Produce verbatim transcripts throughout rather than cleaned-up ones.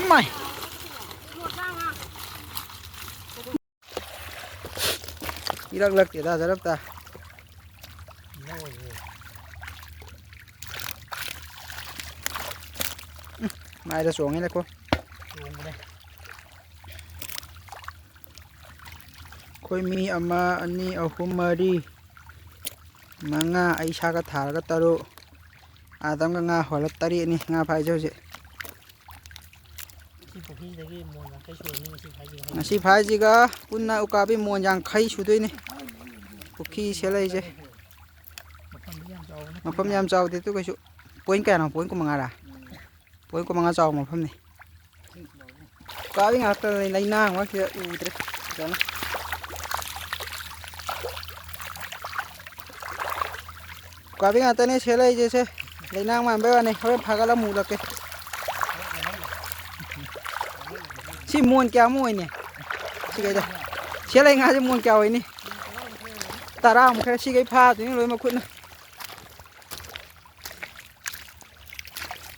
ꯏꯃꯥꯏ꯫ ꯏꯔꯛꯂꯛꯇꯦꯗ ꯖꯔꯞꯇ꯫ ꯎꯝ, ꯃꯥꯏꯗ ꯆꯣꯡꯉꯦꯅꯦꯀꯣ꯫ ꯑꯩꯈꯣꯏ ꯃꯤ ꯑꯃ, ꯑꯅꯤ, ꯑꯍꯨꯝ, ꯃꯔꯤ, ꯃꯉꯥ, ꯑꯩ ꯏꯁꯥꯒ ꯊꯥꯔꯒ ꯇꯔꯨꯛ, ꯑꯥꯗꯝꯒ ꯉꯥ ꯍꯣꯜꯂ ꯇꯔꯦꯠꯅꯤ ꯉꯥ ꯐꯥꯏꯁꯦ ꯍꯧꯖꯤꯛ꯫ ꯁꯤ ꯄꯨꯈ꯭ꯔꯤꯁꯤꯗꯒꯤ ꯃꯣꯟ ꯌꯥꯡꯈꯩ ꯁꯨꯔꯅꯤ ꯉꯁꯤ ꯐꯥꯏꯁꯤꯒ꯫ ꯉꯁꯤ ꯐꯥꯏꯁꯤꯒ ꯄꯨꯟꯅ ꯎꯀꯥꯕꯤ ꯃꯣꯟ ꯌꯥꯡꯈꯩ ꯁꯨꯗꯣꯏꯅꯤ꯫ ꯄꯨꯈ꯭ꯔꯤ ꯁꯦꯜꯂꯛꯏꯁꯦ꯫ ꯃꯐꯝꯗꯤ ꯌꯥꯝ ꯆꯥꯎꯕ ꯅꯠꯇꯦ꯫ ꯃꯐꯝ ꯌꯥꯝ ꯆꯥꯎꯗꯦ ꯑꯗꯨ ꯀꯩꯁꯨ꯫ ꯄꯣꯏꯟ ꯀꯌꯥꯅꯣ? ꯄꯣꯏꯟ ꯀꯨꯟꯃꯉꯥꯔꯥ? ꯎꯝ꯫ ꯄꯣꯏꯟ ꯀꯨꯟꯃꯉꯥ ꯆꯥꯎꯕ ꯃꯐꯝꯅꯤ꯫ ꯎꯀꯥꯕꯤ ꯉꯥꯛꯇꯅꯤ, ꯂꯩꯅꯥꯡ ꯃꯔꯛꯁꯤꯗ ꯎꯗ꯭ꯔꯦ ꯐꯖꯅ꯫ ꯎꯀꯥꯕꯤ ꯉꯥꯛꯇꯅꯦ ꯁꯦꯠꯂꯛꯏꯁꯦ ꯁꯦ꯫ ꯂꯩꯅꯥꯡ ꯃꯥꯟꯕꯩ ꯋꯥꯅꯤ, ꯍꯣꯔꯦꯟ ꯐꯥꯒꯠꯂ ꯃꯨꯜꯂꯛꯀꯦ꯫ ꯁꯤ ꯃꯣꯟ ꯀꯌꯥꯃꯨꯛ ꯑꯣꯏꯅꯤ? ꯁꯤꯈꯩꯗ꯫ ꯁꯦꯠꯂꯛꯏ ꯉꯥꯁꯦ ꯃꯣꯟ ꯀꯌꯥ ꯑꯣꯏꯅꯤ? ꯇꯔꯥꯃꯨꯛ ꯈꯔ, ꯁꯤꯈꯩ ꯐꯥꯗꯣꯏꯅꯤ ꯂꯣꯏ ꯃꯈꯨꯠꯅ꯫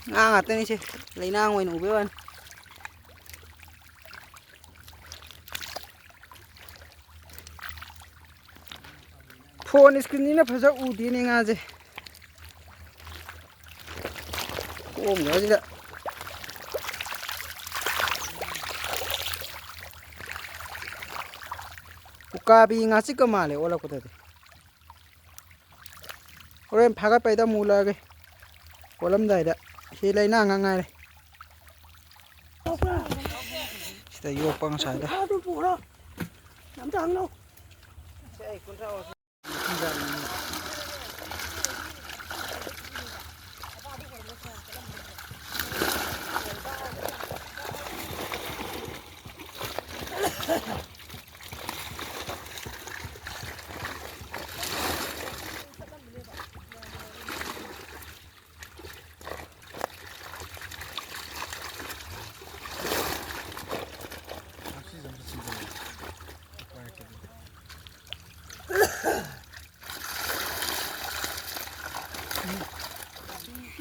ꯉꯥ ꯉꯥꯛꯇꯅꯤꯁꯦ, ꯂꯩꯅꯥꯡ ꯑꯣꯏꯅ ꯎꯕꯩ ꯋꯥꯅꯤ꯫ ꯐꯣꯟ ꯏꯁꯀ꯭ꯔꯤꯟꯁꯤꯅ ꯐꯖ ꯎꯗꯦꯅꯦ ꯉꯥꯁꯦ꯫ ꯀꯣꯝꯗꯕꯁꯤꯗ꯫ ꯎꯀꯥꯕꯤ ꯉꯥꯆꯤꯛꯀ ꯃꯥꯜꯂꯦ ꯑꯣꯜꯂꯛꯄꯗꯗꯤ꯫ ꯍꯣꯔꯦꯟ ꯐꯥꯒꯠꯄꯩꯗ ꯑꯃꯨꯛ ꯎꯠꯂꯛꯑꯒꯦ꯫ ꯑꯣꯜꯂꯝꯗꯥꯏꯗ꯫ ꯁꯤ ꯂꯩꯅꯥ ꯉꯥꯛ ꯉꯥꯏꯔꯦ꯫ ꯁꯤꯗ ꯌꯣꯛꯄ ꯉꯁꯥꯏꯗ꯫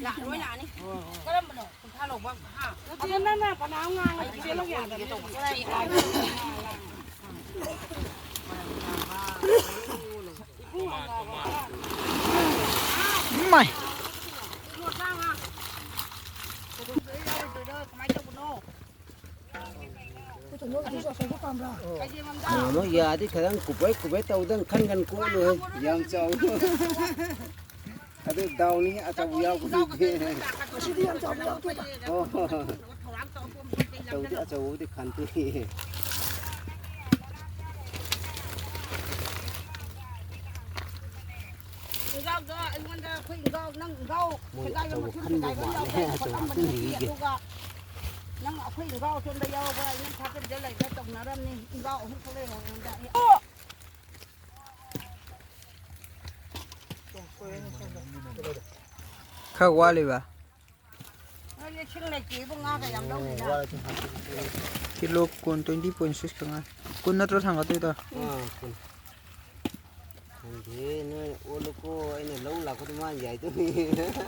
ꯂꯥꯛꯑꯔꯣꯏ, ꯂꯥꯛꯑꯅꯤ꯫ ꯀꯔꯝꯕꯅꯣ? ꯀꯨꯟꯊ꯭ꯔꯥ ꯂꯧꯕ? ꯍꯥ? ꯑꯗꯨ ꯅꯪꯅ ꯐꯅꯌꯥꯝ ꯉꯥꯡꯉꯗꯤ ꯆꯦꯜꯂꯛ ꯌꯥꯗꯕꯅꯤ꯫ ꯏꯃꯥꯏ꯫ ꯀꯃꯥꯏ ꯇꯧꯕꯅꯣ? ꯃꯥꯃ ꯌꯥꯗꯤ ꯈꯤꯇꯪ ꯀꯨꯞꯄꯩ ꯀꯨꯞꯄꯩ ꯇꯧꯗꯪ ꯈꯟ ꯈꯟ ꯀꯣꯠꯂꯨꯍꯦ꯫ ꯌꯥꯝ ꯆꯥꯎ꯫ ꯑꯗꯨ ꯗꯥꯎꯅꯤ ꯑꯆꯧꯕ ꯌꯥꯎꯕꯗꯨꯗꯤ꯫ ꯉꯁꯤꯗꯤ ꯌꯥꯝ ꯆꯥꯎꯕ ꯌꯥꯎꯗꯦꯗ꯫ ꯑꯣ꯫ ꯇꯧꯗꯦ, ꯑꯆꯧꯕꯕꯨꯗꯤ ꯈꯟꯇꯣꯛꯏ꯫ ꯏꯟꯖꯥꯎꯗꯣ ꯑꯩꯉꯣꯟꯗ ꯑꯩꯈꯣꯏ ꯏꯟꯖꯥꯎ, ꯅꯪ ꯏꯟꯖꯥꯎ ꯃꯣꯏ ꯁꯦꯒꯥꯏꯕ ꯑꯆꯧꯕ ꯃꯇꯨꯡ ꯈꯟꯕ ꯁꯦꯒꯥꯏꯕ ꯃꯥꯜꯂꯦ, ꯌꯥꯎꯗꯦ ꯑꯆꯧꯕ ꯐꯠꯂꯝꯕꯅꯤ ꯉꯁꯤ꯫ ꯄꯤꯔꯤꯒꯦ꯫ ꯑꯗꯨꯒ ꯅꯪ ꯑꯩꯈꯣꯏ ꯏꯟꯖꯥꯎ ꯑꯁꯣꯝꯗ ꯌꯥꯎꯕ꯭ꯔꯥ? ꯅꯪ ꯊꯥꯖꯤꯟꯕ ꯂꯩꯕ꯭ꯔꯥ ꯇꯧꯅꯔꯝꯅꯤ꯫ ꯏꯟꯖꯥꯎ ꯑꯍꯨꯝꯈꯛ ꯂꯩꯔꯝꯃꯦ꯫ ꯑꯣ! ꯈꯔ ꯋꯥꯠꯂꯤꯕ? ꯅꯣꯏ ꯂꯤꯁꯤꯡ ꯂꯩꯇꯦ ꯏꯕꯨꯡ, ꯉꯥꯒ ꯌꯥꯝ ꯂꯧꯅꯤꯅ꯫ ꯀꯤꯂꯣ ꯀꯨꯟ, twenty point six ꯈꯛ ꯉꯥꯏ꯫ ꯀꯨꯟ ꯅꯠꯇ꯭ꯔꯣ ꯊꯥꯡꯒꯠꯇꯣꯏꯗꯣ? ꯑꯥ, ꯀꯨꯟ꯫ ꯈꯪꯗꯦ, ꯅꯣꯏ ꯑꯣꯜꯂꯨꯀꯣ, ꯑꯩꯅ ꯂꯧ ꯂꯥꯛꯄꯗ ꯃꯥ ꯌꯥꯏꯗꯨꯅꯤ꯫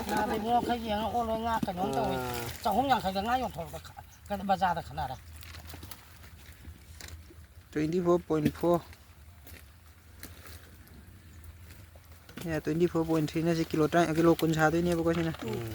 ꯉꯥꯗꯤ ꯏꯕꯨꯡꯉꯣ ꯈꯔ ꯌꯦꯡꯉ ꯑꯣꯜꯂꯣ, ꯉꯥ ꯀꯩꯅꯣꯝ ꯇꯧꯋꯤ꯫ ꯑꯥ꯫ ꯆꯍꯨꯝ ꯌꯥꯡꯈꯩꯗ ꯉꯥ ꯌꯣꯟꯊꯣꯛꯄꯗ ꯈ-, ꯀꯩꯅꯣ ꯕꯖꯥꯔꯗ ꯈꯟꯅꯔꯦ꯫ Twenty four point four꯫ ꯑꯦ, twenty four point three ꯅ ꯁꯤ ꯀꯤꯂꯣ ꯇꯔꯥ, ꯀꯤꯂꯣ ꯀꯨꯟ ꯁꯥꯗꯣꯏꯅꯦꯕꯀꯣ ꯁꯤꯅ꯫ ꯎꯝ꯫